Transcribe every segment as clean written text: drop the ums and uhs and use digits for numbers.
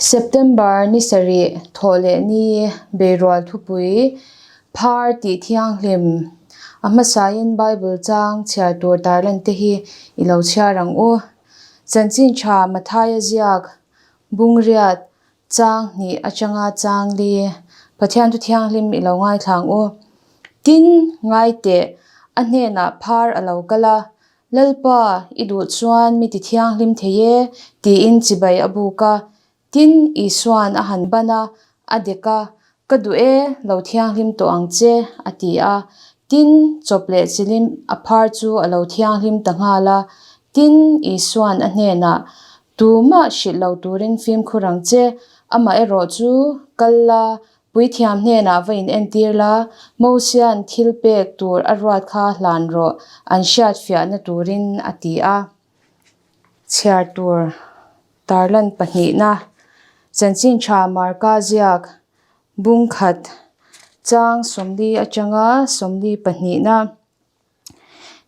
September ni sarih thawh leh ni beirual thupui phar tih thianghlim a hmasain Bible chang chhiar tur tarlan te hi i lo chhiar ang u. Chanchin tha Mathaia ziak Bungriat chang hnih atanga chang li Pathian thu thianghlim i lo ngaithla ang u. Tin, ngai teh, a hnenah phar a lo kal a, Lalpa, i duh chuan mi ti thianghlim thei e, tiin chibai a buk a. Tin, Isua'n a han ban a, a dek a, Ka duh e, lo thianghlim tawh ang che, a ti a. Tin, chawp leh chilim a phar chu a lo thianghlim ta nghal a. Tin, Isua'n a hnenah, Tumah hrilh lo turin fimkhur ang che, amaherawh chu kal la, Puithiam hnenah va inentir la, Mosia'n thil pek tur a ruat kha hlan rawh, an hriat fiahna turin, a ti a. Chhiar tur tarlan pahnihna, Chanchin tha Marka ziak bung khat chang 40 atanga 42na.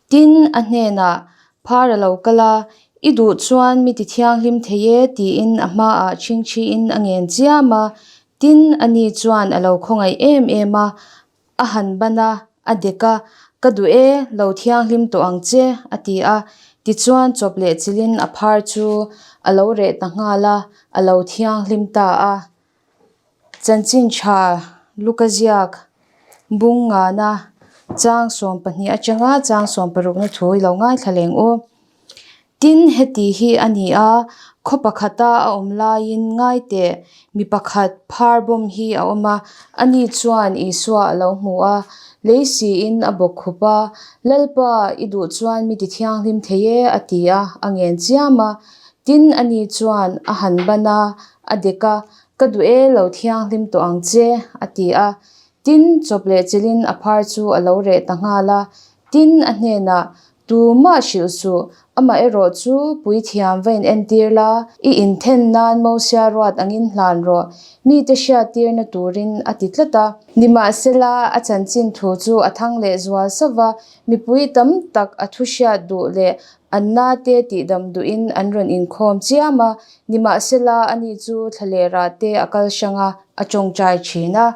Tin, a hnenah, Phar a lo kal a, i duh chuan mi ti thianghlim thei e, tiin a hmaah chhingchhiin a ngen chiam a. Tin, ani chuan a lo khawngaih em em a, a han ban a, a dek a, Ka duh e, lo thianghlim tawh ang che, a ti a. Tichuan, chawp leh chilhin a phar chu a lo reh ta nghal a, a lo thianghlim ta a. Chanchin tha Luka ziak bung ngana chang 12 atanga chang 16 na thu i lo ngaithla leng u. Tin, heti hi a ni a, khaw pakhata a awm laiin ngai teh mi pakhat phar bawm hi a awm a, ani chuan Isua a lo hmu a, lei siin a bawk khup a, Lalpa, i duh chuan mi ti thianghlim thei e, a ti a, a ngen chiam a. Tin, ani chuan a han ban a, A dek a, Ka duh e, lo thianghlim tawh ang che, a ti a. Tin, chawp leh chilhin a phar chu a lo reh ta nghal a. Tin, a hnenah, Tumah hrilh suh, amaherawh chu puithiam va inentir la, i inthen nan Mosia ruat angin hlan rawh, mite hriattirna turin, a ti tlat a. Nimahsela, a chanchin thu chu a thang leh zual sauh va, mipui tam tak a thu hriat duh leh an nate tihdam duhin an rawn inkhawm chiam a. Nimahsela, ani chu thlalerah te a kal hrang a, a tawngtai thin a.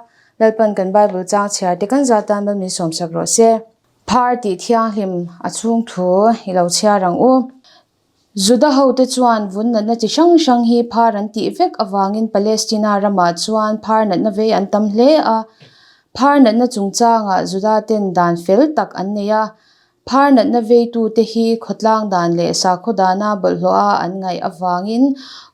Lalpan kan Bible chang chhiar te kan zat tan mal min sawmsak rawh se. Phar tih thianghlim a chhung thu i lo chhiar ang u. Juda hote chuan vun natna chi hrang hrang hi phar an tih vek avangin Palestina ramah chuan phar natna vei an tam hle a. Phar natna chungchangah Juda ten dan fel tak an nei a. Phar natna veitute hi khawtlang dan leh sakhaw dana bawlhhlawha an ngaih avangin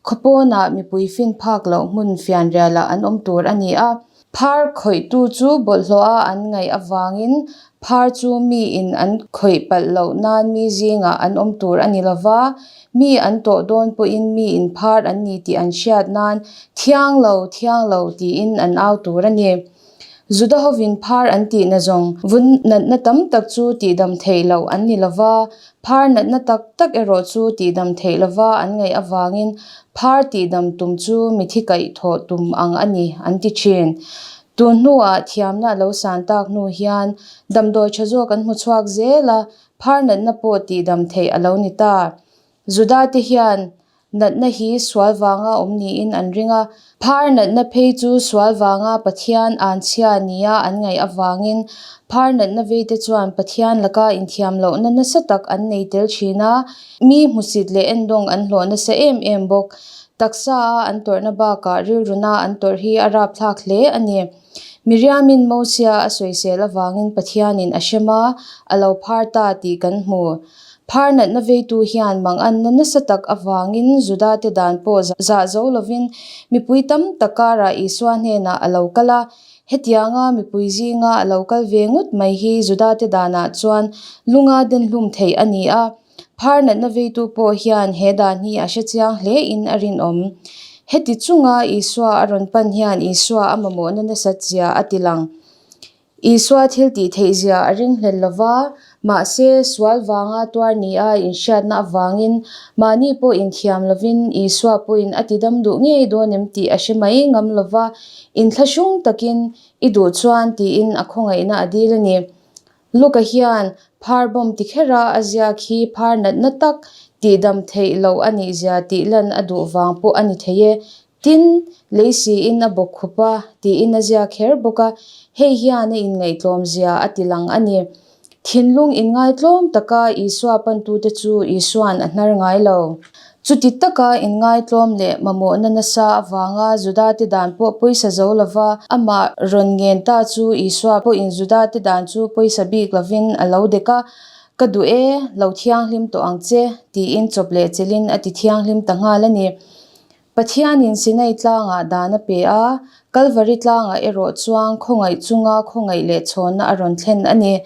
khawpawnah mipui fin phak loh hmun fianrialah an awm tur a ni a. Phar khawihtu chu bawlhhlawha an ngaih avangin phar chu miin an khawih palh loh nan mi zingah an awm tur a ni lova, mi an tawh dawn pawhin miin phar an ni tih an hriat nan thiang lo, thiang lo tiin an au tur a ni. Juda hovin phar an tih na zawng vun natna tam tak chu tihdam theih loh an ni lova, phar natna tak tak erawh chu tihdam theih lova an ngaih avangin phar tihdam tum chu mithi kaih thawh tum ang a ni an ti thin. Tun hnuah thiamna a lo san tak hnu hian damdawi tha zawk an hmu chhuak zel a, phar natna pawh tihdam theih a lo ni ta. Juda te hian natna hi sual vanga awm niin an ring a, phar natna phei chu sual vanga Pathian anchhia nia an ngaih avangin phar natna vei te chuan Pathian laka inthiam lohna nasa tak an nei tel thin a, mi hmusit leh endawng an hlawh nasa em em bawk. Taksa a an tawrhna bakah rilruna an tawrh hi a rapthlak hle a ni. Miriamin Mosia a sawisel avangin Pathianin a hrem a, a lo phar ta tih kan hmu. Phar natna veitu hian manganna nasa tak avangin Judate dan pawh zah zo lovin mipui tam tak karah Isua hnenah a lo kal a. Hetianga mipui zinga a lo kal ve ngawt mai hi Judate danah chuan lunga denhlum theih a ni a. Phar natna veitu pawh hian he dan hi a hre chiang hle in a rinawm. Heti chunga Isua a rawn pan hian Isua a mamawhna nasat zia a ti lang. Isua thil tih theih zia a ringhlel lo va, mahse sual vanga tuar nia inhriatna avangin mahni pawh inthiam lovin Isua pawhin a tidam duh ngei dawn em tih a hre mai ngam lo va, inthlahrung takin i duh chuan tiin a khawngaihna a dil a ni. Luka hian phar bawm ti khera a ziak hi phar natna tak tihdam theih loh a nih zia tih lan a duh vang pawh a ni thei e. Tin, lei siin a bawk khup a, tiin a ziak kher bawk a, hei hian a inngaihtlawmzia a ti lang a ni. Thinlung inngaitlawm taka Isua pantute chu Isua'n a hnar ngai lo. Chuti taka inngaitlawm leh mamawhna nasa avanga Judate dan pawh pawisa zo lova amah rawn ngen ta chu Isua pawhin Judate dan chu pawisa bik lovin a lo dek a, Ka duh e, lo thianghlim tawh ang che, tiin chawp leh chelin a ti thianghlim ta nghal a ni. Pathianin Sinai tlangah dan a pe a, Kalvari tlangah erawh chuan khawngaih chunga khawngaih leh chhawnna a rawn thlen a ni.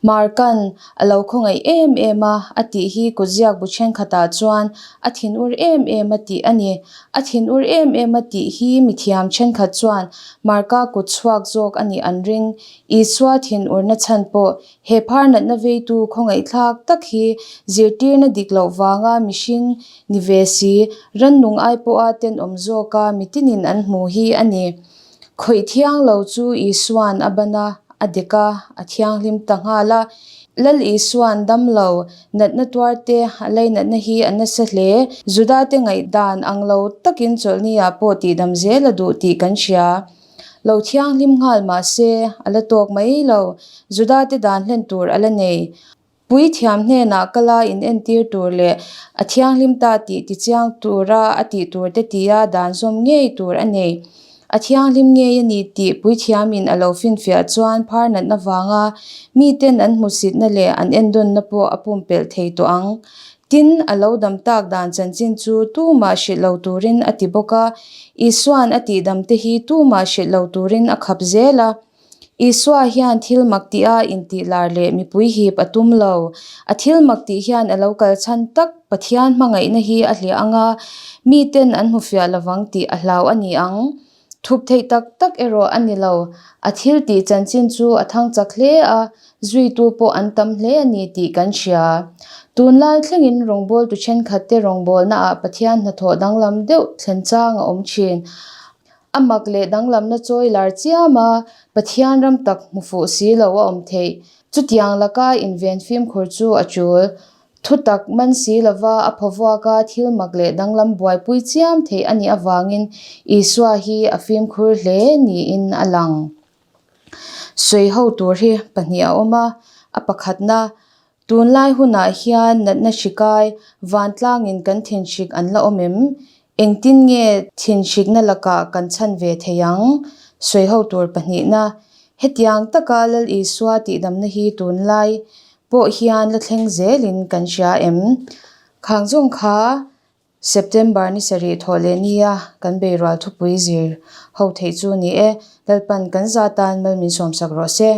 Markan a lo khawngaih em em a, a tih hi kutziak bu thenkhatah chuan a thinur em em a tih a ni. A thinur em em a tih hi mithiam thenkhat chuan Marka kut chhuak zawk a nih an ring. Isua thinurna chhan pawh He phar natna veitu khawngaihthlak tak hi zirtirna dik loh vanga mihring ni ve si, rannung ai pawha tenawm zawka mitinin an hmu hi a ni. Khawih thiang lo chu Isua'n a ban a, a dek a, a thianghlim ta nghal a. Lal Isua'n dam lo, natna tuarte a leinatna hi a nasa hle. Judate ngaihdan ang lo takin chawlhni-ah pawh tihdam zel a duh tih kan hria. Lo thianghlim nghal mah se, a la tawk mai lo. Judate dan hlen tur a la nei. Puithiam hnenah kala inentir tur leh a thianghlim ta tih tichiang tura a tih tur te tia dan zawm ngei tur a nei. A thianghlim ngei a ni tih puithiamin a lo finfiah chuan phar natna vanga miten an hmuhsitna leh an endawnna pawh a pumpelh thei tawh ang. Tin, a lo dam tak dan chanchin chu tumah hrilh lo turin a ti bawk a. Isua'n a tihdamte hi tumah hrilh lo turin a khap zel a. Isua hian thil mak tih a intih lar leh mipui hip a tum lo. A thil mak tih hian a lo kal chhan tak Pathian hmangaihna hi a hliah ang a, miten an hmu fiah lovang tih a hlau a ni ang. Thup theih tak tak erawh a ni lo. A thil tih chanchin chu a thang chak hle a, zuitu pawh an tam hle a ni tih kan hria. Tunlai thlengin rawngbawltu thenkhatte rawngbawlnaah Pathian hnathawh danglam deuh thlen chang a awm thin. A mak leh danglamna chawi lar chiam a, Pathian ram tak hmu fuh si lo a awm theih. Chutiang laka inven fimkhur chu a tul. Thutak man si lova a phawvuaka thil mak leh danglam buaipui chiam theih a nih avangin Isua hi a fimkhur hle niin a lang. Sawi ho tur hi pahnih a awm a, a pakhatna, tunlai hunah hian natna hrikai vantlangin kan thinhrik an la awm em? Engtin nge thinhrikna lakah kan chhan ve thei ang? Sawi ho tur pahnihna, hetiang taka Lal Isua tihdamna hi tunlai pawh hian la thleng zelin kan hria em? Khang zawng kha September ni sarih thawh leh nia kan beirual thupui zir ho theih chu ni e, Lalpan kan za tan mal min sawmsak rawh se.